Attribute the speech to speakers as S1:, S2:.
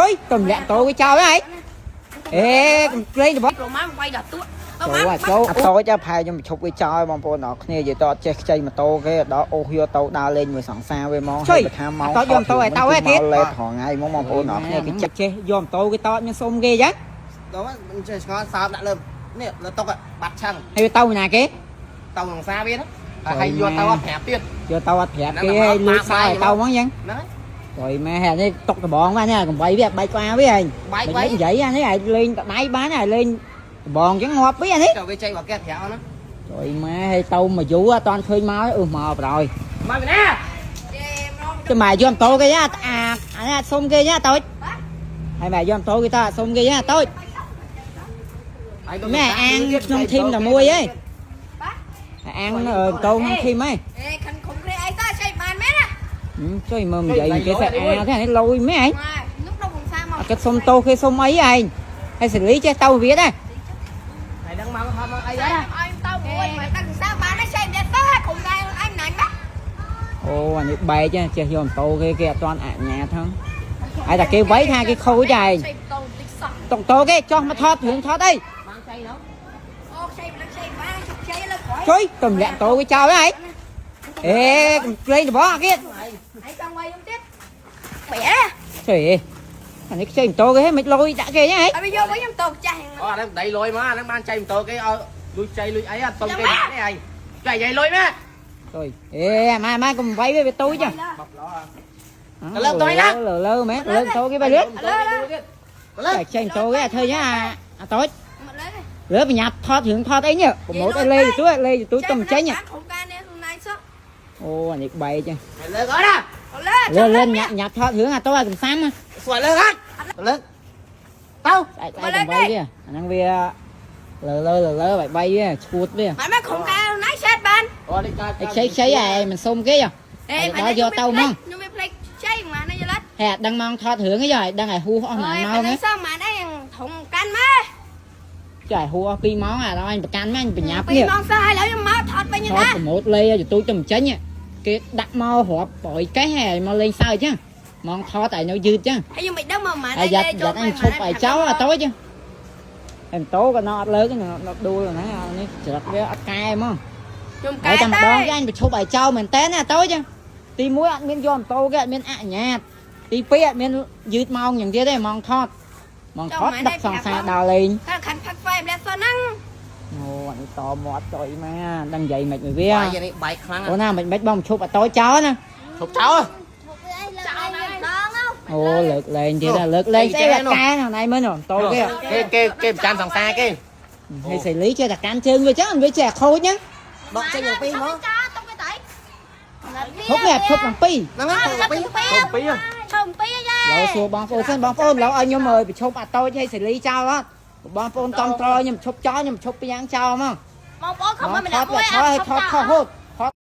S1: ចុយទម្លាក់តោគេចោលហើយអេកំភ្លេងរបស់
S2: ប្រមាណវាយដល់ទួ
S1: ចូលអាចូលអត់តូចផែខ្ញុំឈប់វាចោលបងប្អូនអរគ្នានិយាយតអត់ចេះខ្ចីម៉ូតូគេដល់អូសយកទៅដើរលេងមួយសង្សារវាមកហើយបើថាមក
S3: តយកម៉ូតូឲ្យតោឯទៀត
S1: មកលេតរងថ្ងៃមកបងប្អូនអរគ្នាគេចេះយកម៉ូតូគេតអត់មានសុំគេអញ្ចឹង
S4: ដល់មិនចេះឆ្ងល់សើបដាក់លើនេះលើតុកបាត់ឆឹង
S1: ហើយវាទៅណាគេ
S4: ទៅក្នុងសាវាហ្នឹងហើយយកទៅអត់ប្រាប់ទៀត
S1: យកទៅអត់ប្រាប់គេឲ្យលួចសើឲ្យទៅហ្មងអញ្ចឹង
S4: ហ្នឹងហើយ
S1: ចុយម៉ែនេះຕົកដបងបាននេះកំបីវាបែកក្បាលវាហែង
S4: បែកវា
S1: និយាយអានេះឲ្យលេងតដៃបានឲ្យលេងដបងអញ្ចឹងងាប់វាអានេះ
S4: ចូលវាចេញមកគេប្រាប់ហ្នឹង
S1: ចុយម៉ែឲ្យទៅមកយូរអត់តាន់ឃើញមកអឺមកប្រយ
S4: មកពីណា
S1: ចាំម៉ែយកម៉ូតូគេអាអានេះសុំគេញ៉ាតូចហើយម៉ែយកម៉ូតូគេតសុំគេញ៉ាតូចម៉ែអាងក្នុងធីមតែមួយឯងអាងម៉ូតូក្នុងធីមឯង
S2: អេខិនខុំគ្នាអីតើចៃបានមែនណា
S1: ជួយមើលនិយាយគេសាក់អាទេនេះលយម៉ែឯង
S2: ម៉ែនោះដល់វងសាមក
S1: អត់គិតសុំតោគេសុំអីឯងហើយសេលីចេះទៅវាដែរ
S4: ហើយហ្នឹងមកហត់មកអី
S2: អ
S4: ហើយ
S2: ញទៅមួយមកតាំងសាបានទេចៃមិនទៅខុំដែរអញណាញ់ណា
S1: អូអានេះបែកចេះយកម៉ូតូគេគេអត់ទាន់អញ្ញាតហ្នឹងហើយតែគេវៃថាគេខូចឯង
S2: ចៃតូតិចសោះ
S1: តុកតោគេចោះមកថតរឿងថតអី
S4: បានចៃនោះ
S2: អូចៃមិនចៃបានចៃលើក្រោយ
S1: ជួយទម្លាក់តោគេចោលហើយអេកំភ្លេងរបស់អាគេ
S2: អញចង់វាយខ្ញុំទៀតបែ
S1: ជួយអានេះខ្ចីម៉ូតូគេមិនលុយដាក់គេហ៎
S2: អត់យកវិញខ្ញុំតោចាស់
S4: អូអាហ្នឹងដីលុយមកអាហ្នឹងបានចៃម៉ូតូគេឲ្យលួចចៃលួចអីអត់សុំគេនេះឯងចៃយាយលុយមក
S1: ជួយអេម៉ែម៉ែកុំវាយវាវាទូច
S4: បបឡលើ
S1: លើលើមែនលើតោគេបាយលឿន
S2: លើ
S4: លើ
S1: ខ្ចីម៉ូតូគេធ្វើញ៉ាអាតូច
S2: មកលើ
S1: លើបញ្ញាថតរឿងថតអីនេះប្រម៉ូតឲ្យលេទូលេទូទៅមិនចេញ
S2: ខុំការនេះខ្លួនឯងសោះ
S1: អូអានេះបែក
S4: លើអត់ណា
S2: លើ
S1: លើលើញាក់ញាក់ថតរឿងអាតូចឲ្យកំសាំ
S4: ស្វែលើអត់លើទៅ
S1: ស្អែកស្អែកកំបីវាអាហ្នឹងវាលើលើលើលើបាយបាយវាឈួតវា
S2: ម៉ែម៉ែខុំការខ្លួនឯងឆែតបាន
S4: អូនេះកើត
S1: ខ្ចីខ្ចីឯងមិនសុំគេហ៎
S2: អេខ្ញុំមានផ្លេចចៃម៉ានេះយល់អត់
S1: ហេដឹងម៉ោងថតរឿងអីហ៎ដឹងឲ្យហួសអស់ម៉ោងម៉ោង
S2: ហ្នឹងសោះម៉ានេះធំកាន់មក
S1: ចាឲ្យហួសអស់2ម៉ោងអាដល់អញប្រកាន់មែនបញ្ញាប់
S2: ពី
S1: នេះ
S2: ម៉ោងសោះហើយឡើយខ្ញុំមកថតវិញ
S1: ថត
S2: ណា
S1: ប្រម៉ូតលេឲ្យទូចទៅមិនចេញគេដាក់មករាប់ប្រយកេះហើយមកលេងសើចចឹងម៉ោងថតឲ្យនៅយឺតចឹង
S2: ហើយខ្ញុំមិនដឹងមកម៉ា
S1: ហើយយ៉ាត់យ៉ាត់អញឈប់ឲ្យចោលអាតូចហើយម៉ូតូក៏នៅអត់លើកនៅដួលណាអានេះច្រឹកវាអត់កែហ្មង
S2: ខ្ញុំកែ
S1: ហើយតែម្ដ
S2: តែ
S1: ងគេអញប្រឈប់ឲ្យចោលមែនតើណាតូចទី1អត់មានយកម៉ូតូគេអត់មានអនុញ្ញាតទី2អត់មានយឺតម៉ោងយ៉ាងទៀតទេម៉ោងថតម៉ោងថតដឹកសង្សារដល់លេង
S2: ខាងขันផឹកហ្វែម្ល៉េះសិនហ្នឹង
S1: អូអានេះតមាត់ចុយមកដឹងនិយាយមិនមួយវា
S4: បាយនេះបាយខ្លាំង
S1: អូណាមិនមិនបងឈប់អត់តូចចោលណា
S4: ឈប់ចោល
S2: ចោលណាស់ដង
S1: អូលើកលែងទៀតលើកលែងស្អីកែណៃមើលម៉ូតូគេ
S4: គេគេគេប្រចាំសង្សារគេ
S1: ហើយសៃលីចេះតែកាន់ជើងវាចឹងវាចេះខូចណា
S4: ដកចេញទាំងពីរមក
S2: ចោលទុកទៅតៃ
S1: ឈប់នេះឈប់ទាំងពីរ
S4: ហ្នឹងហើយពីរពីរ
S2: ឈប់ពីរយ៉ា
S1: ឡូវសួរបងប្អូនសិនបងប្អូនឡូវឲ្យខ្ញុំប្រឈប់អត់តូចហើយសៃលីចោលអត់បងប្អូនតំត្រខ្ញុំឈប់ចោលខ្ញុំឈប់ពីយ៉ាងចោលហ្មង
S2: បងប្អូនខំមកម្នាក់
S1: ថត
S2: មួយ
S1: ថតថតខុសហូត